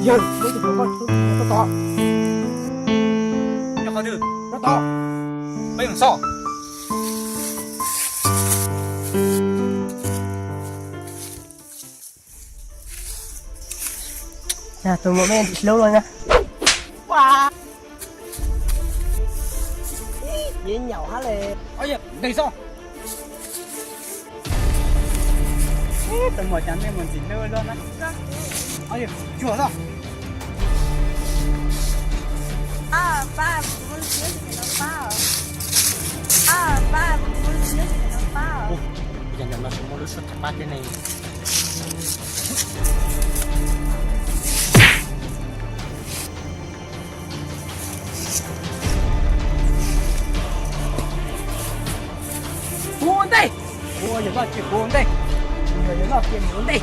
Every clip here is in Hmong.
Yawg, muab tus hluas nkauj tso tod. Nyob qhov twg? Tso tod. Peb mus xauj. Yog tus muam me ntxim hlub los na. Yeej nyaum hab le. Nteg xauj. Tus muam cas nej mus ntxim hlub luaj na. Cuag xauj. Yog ntawm no tsis muaj lub suab tham pab thiab ne. Kuv ua ntej, kuv ua yawg noj cia kuv ua ntej, kuv yawg noj cia kuv ua ntej.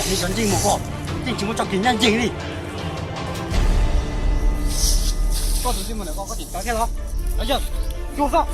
Neb cov ntsej muag ko, yeej tsis muaj txoj kev ncaj ncees li. Koj tus ntsej muag ntawm koj, koj tseem tawv thiab los? Los yog, cuag xauj.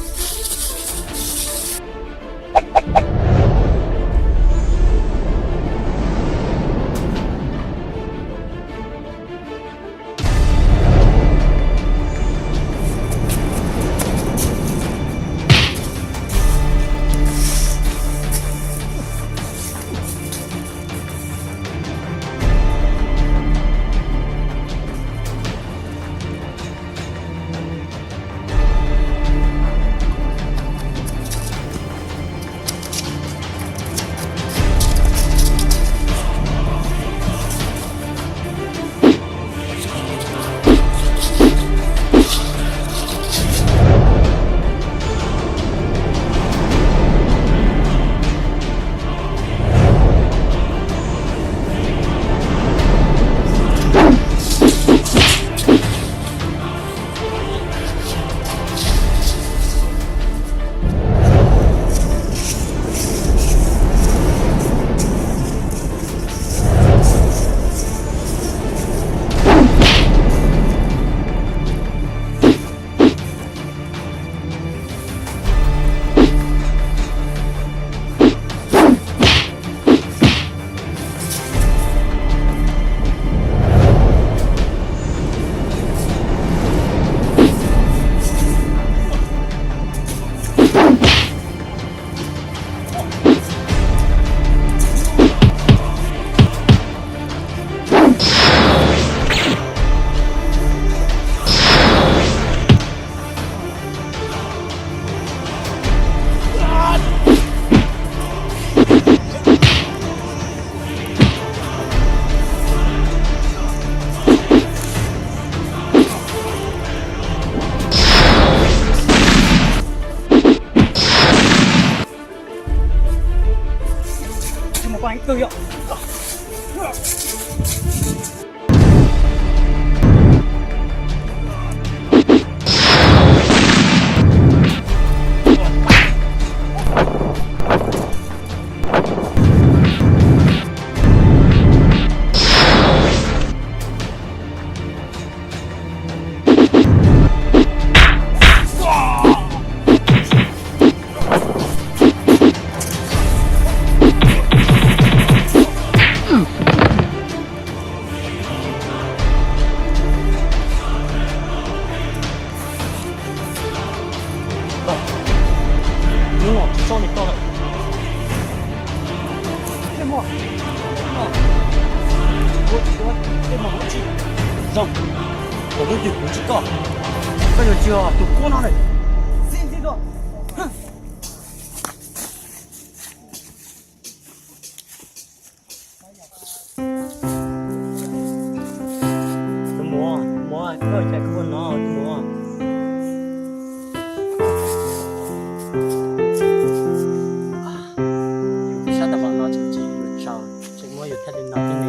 Hnub no tsis tso li koj lawm. Tej muag, ua tsis ua, tej muag ua tsis zoo, kom lub twg kuv tsis koj, koj yuav tsis yog tus qub no lawm. Tus muam, tus muam, koj cas koj ua no, tus muam? Yus sab tau npaum no tseem tsis yus tsaug, tseem muab yus thiaj li no thiab ne.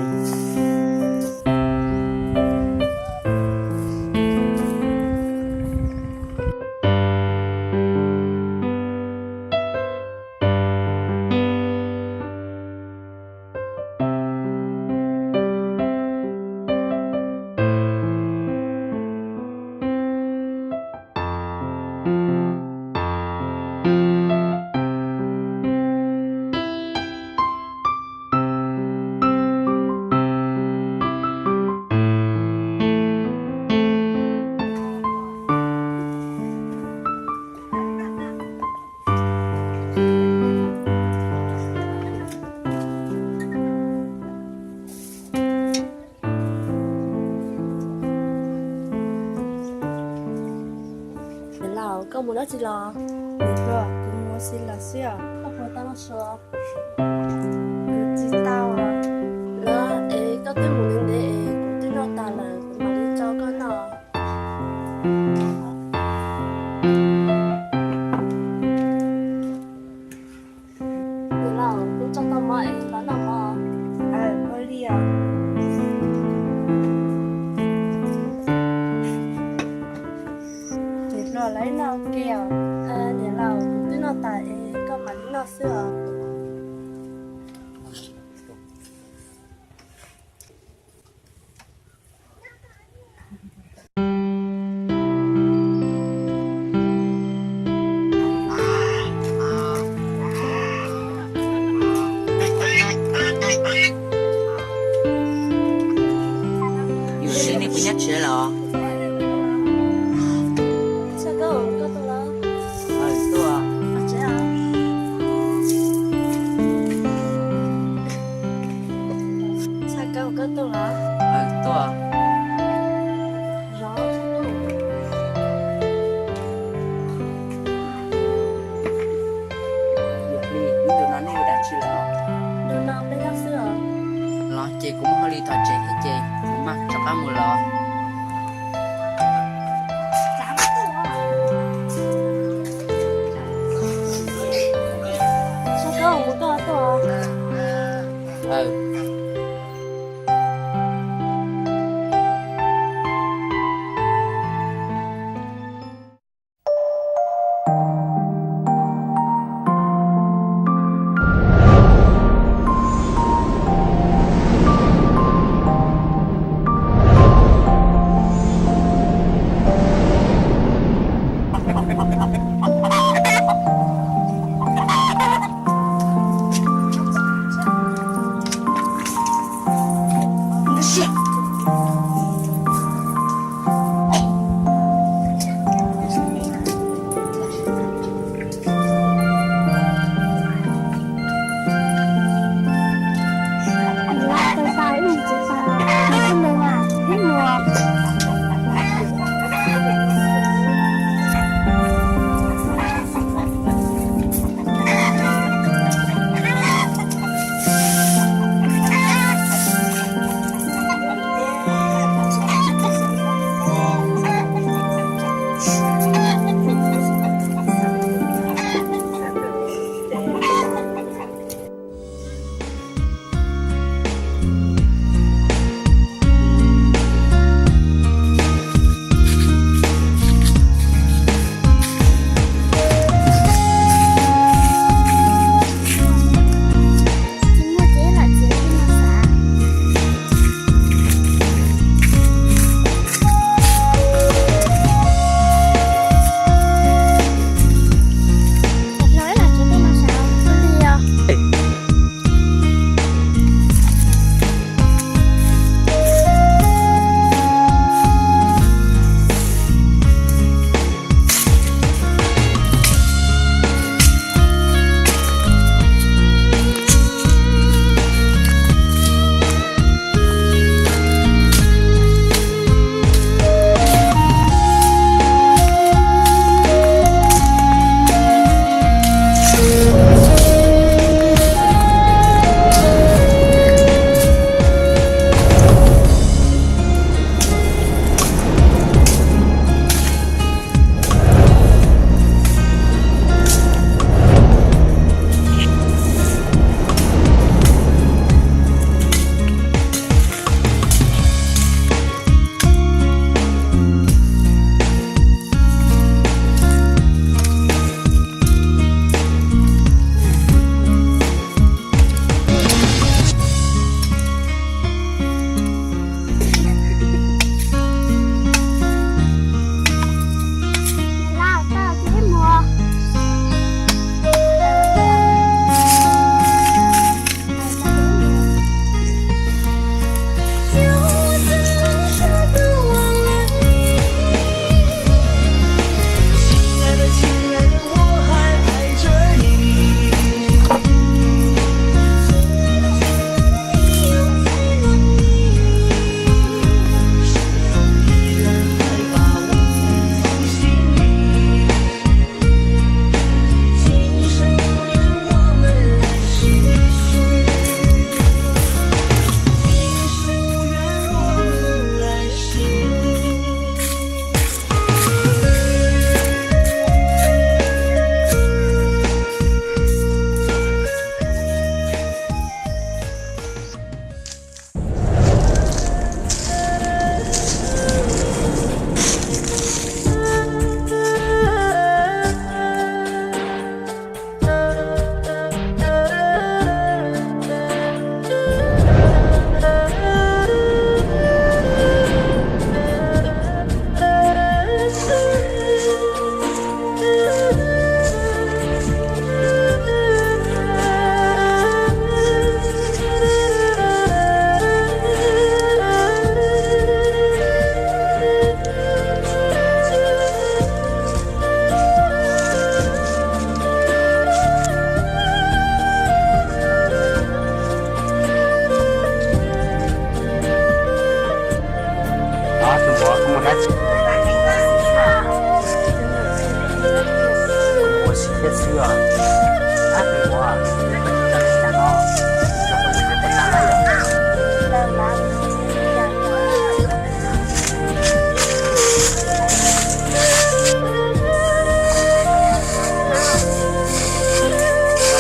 Koj mus dab tsi los? Niam hluas, kuv mus ua si los xwb os. Koj puas tau noj su? Kuv tsis tau. Los es koj twb mus ntev ntev es kuv twb noj tas lawm, kuv mam li tso koj noj. Niam laus, kuv tso tau mov es los noj mov. Ua li os. Niam hluas, los ib noj ke os. Niam laus, kuv twb noj tas es koj mam li noj xwb os. Yus sib nej puas nyab tsev lawm? Tuaj. Xwb os. Ab, tus muam, koj tsis tau ib yam no, los koj mus nyob pem tas na yom.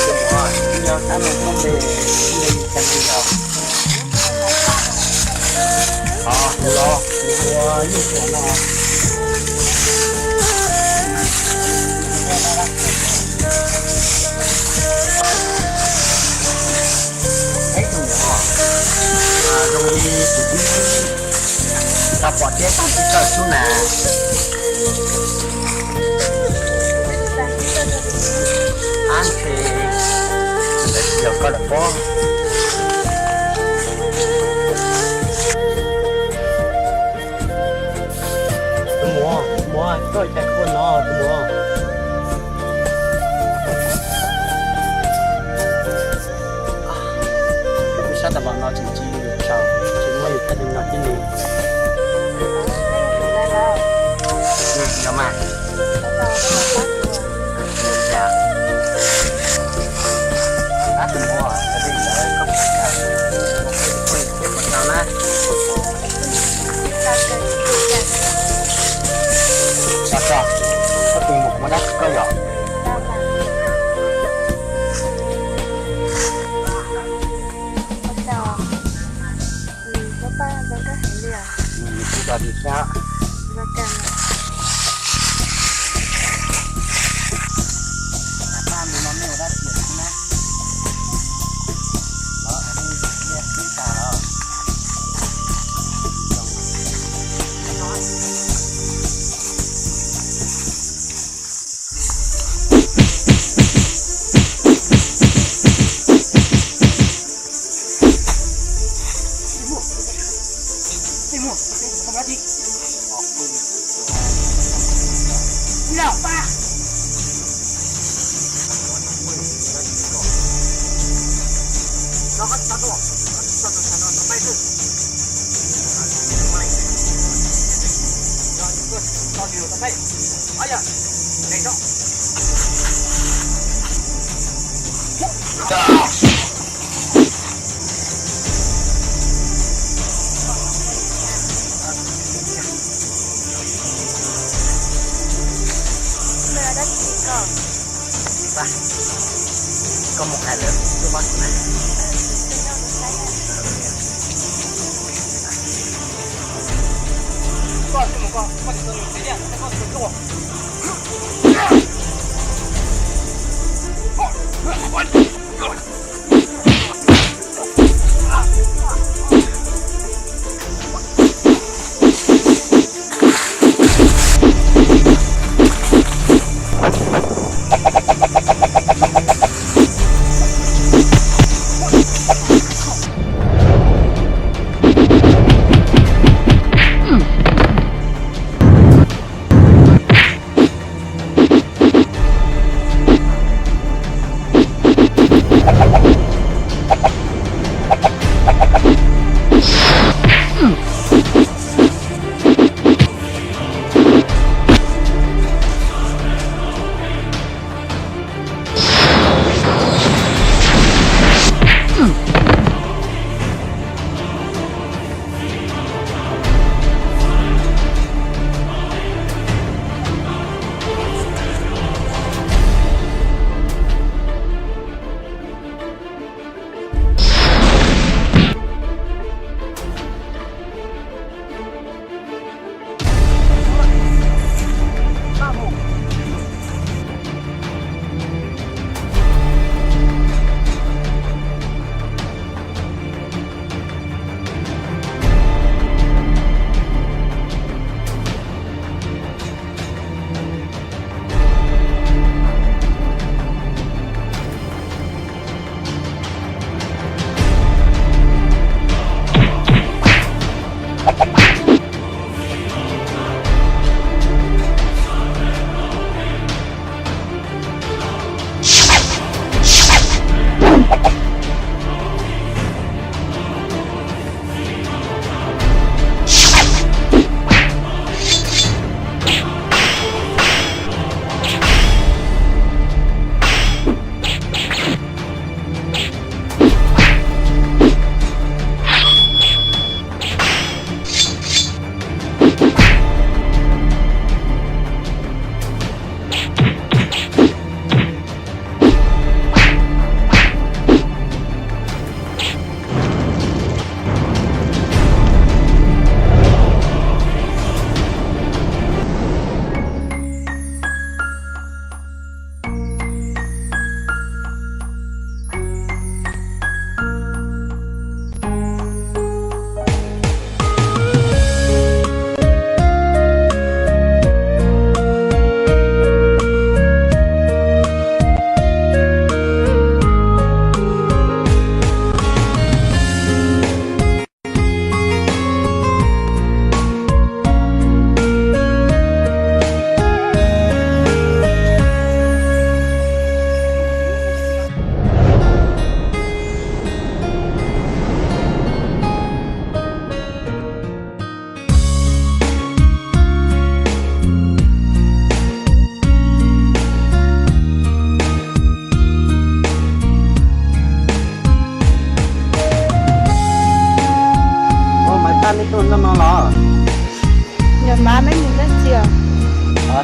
Tus muam, nyob sab no koj npe, npe cas li yom? Os, kuv los kuv hu ua Yeej Tuam no. Eb, tus muam, zoo li kuv twb tau pom thiab tau tsis tau xwb na. Ab, ntshe tsis yog koj lawm pob. Tus muam, tus muam, koj cas koj no tus muam? Kuv sab tas los no tseem tsis tsaus, tsis muaj yus thaj li no thiab ne. Los mas. Ab, tus muam, yog li ntawd koj puas kam mus phooj ywg thiab puas tau na? Tau tso, koj tus muam muab dab tsi koj yom? Nws kuj tau li thiab. Koj mus hais lawv tuaj pab kuv na. Meb mus dab tsi os?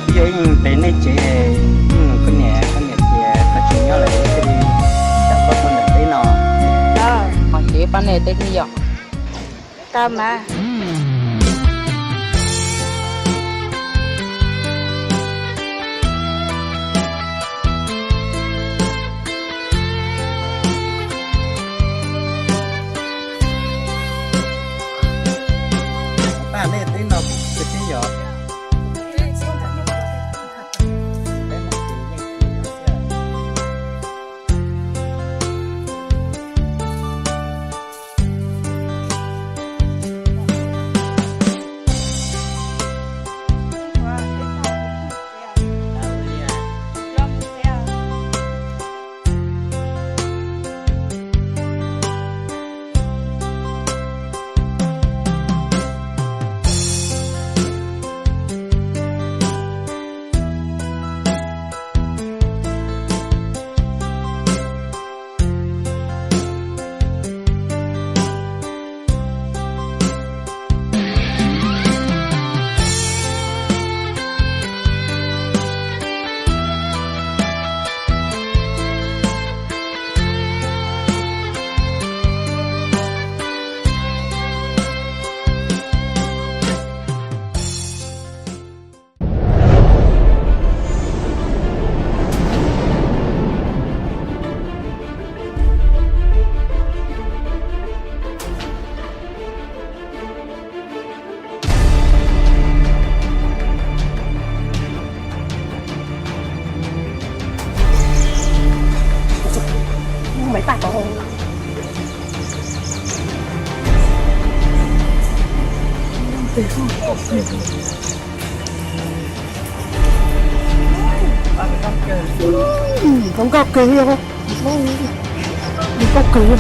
Twb yog ib nyuag pem nej tsev, ib nyuag koj niam, koj niam tias koj tsis nyob lawm thiaj li xav koj tuaj ntawm teb no. Ho ces pab nej teb thiab yom? Tau mas. Pab nej teb no kuj tsis teb yom? Zoo nkauj kawg li, zoo nkauj kawg li.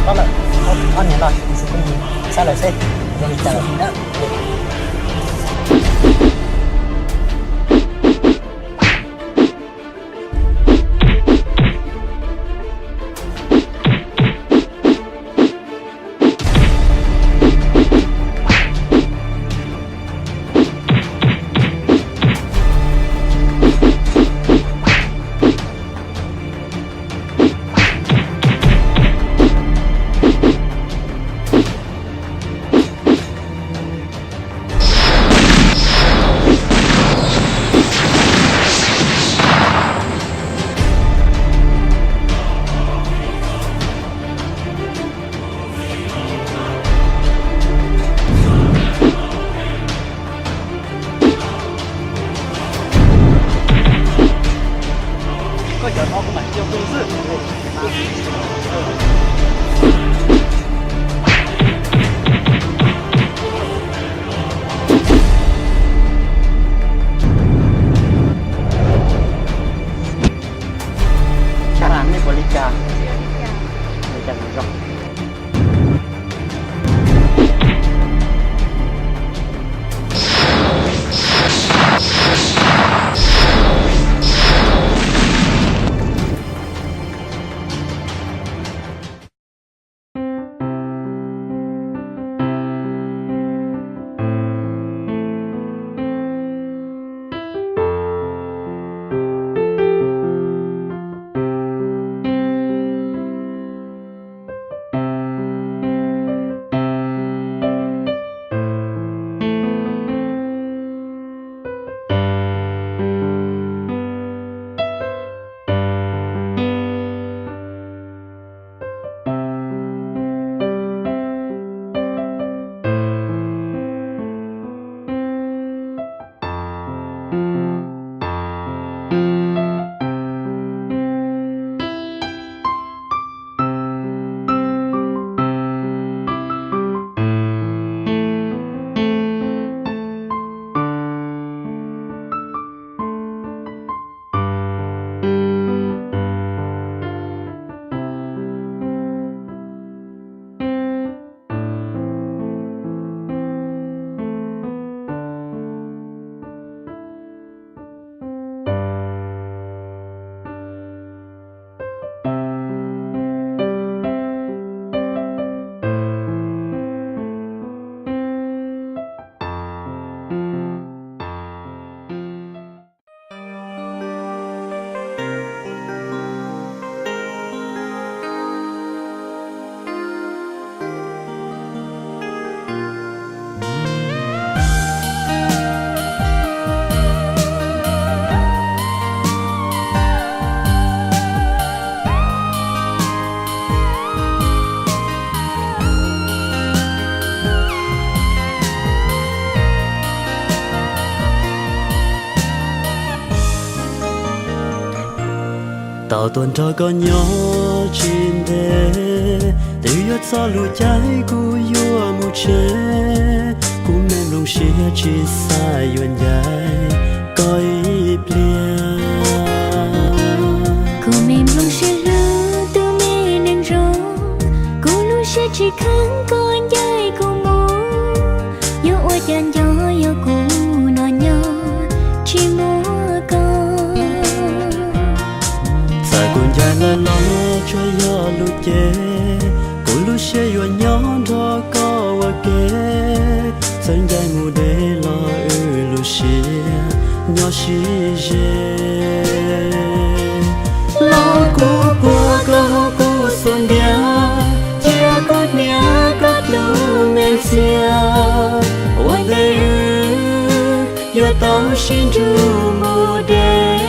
Ob niag no, ob niag no, xab lawm seb zoo li cas lawm. Koj cov no kuv mam cia pw xwb. Nej puas li cas? Li cas nws zoo? Tau tuaj nrog koj nyob tsis ntev, twb yuav txog lub caij kuv yuav mus tsev. Kuv me nplooj siab tsis xav yuav ncaim koj ib pliag. Kuv me nplooj siab hlub tus me neeg zoo, kuv lub siab tsis kheev koj ncaim kuv mus. Yuav ua cas nco yog kuv no nyob tsis muaj koj. Txawm kuv ncaim lawm los tsuas yog lub cev, kuv lub siab yuav nyob nrog koj ua ke. Txawm ncaim mus deb los wb lub siab nyob sib ze. Los kuv puag koj hauv kuv xub ntiag, cia koj hnia koj tus me ntxhias ua ntej wb yuav tau sib ntsib mus deb.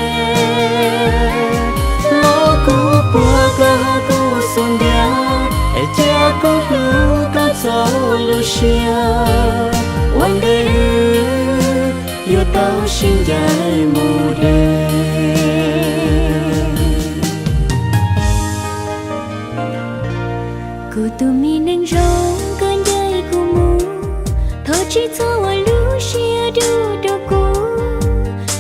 Los kuv puag koj hauv kuv xub ntiag, es cia koj hlub koj txoj lub siab ua ntej wb yuav tau sib ncaim mus deb. Kuv tus me neeg zoo, koj ncaim kuv mus, thov tsis txhob ua lub siab dub rau kuv.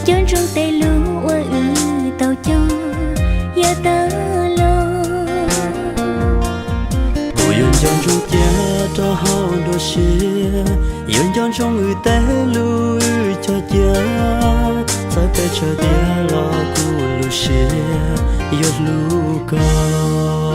Nco ntsoov tej lus uas wb tau cog yav tas los. Kuv yuav nco ntsoov cia rau hauv nruab siab, yuav nco ntsoov wb tej lus wb cog cia. Txawm peb tsawg tiag los kuv lub siab yuav hlub koj.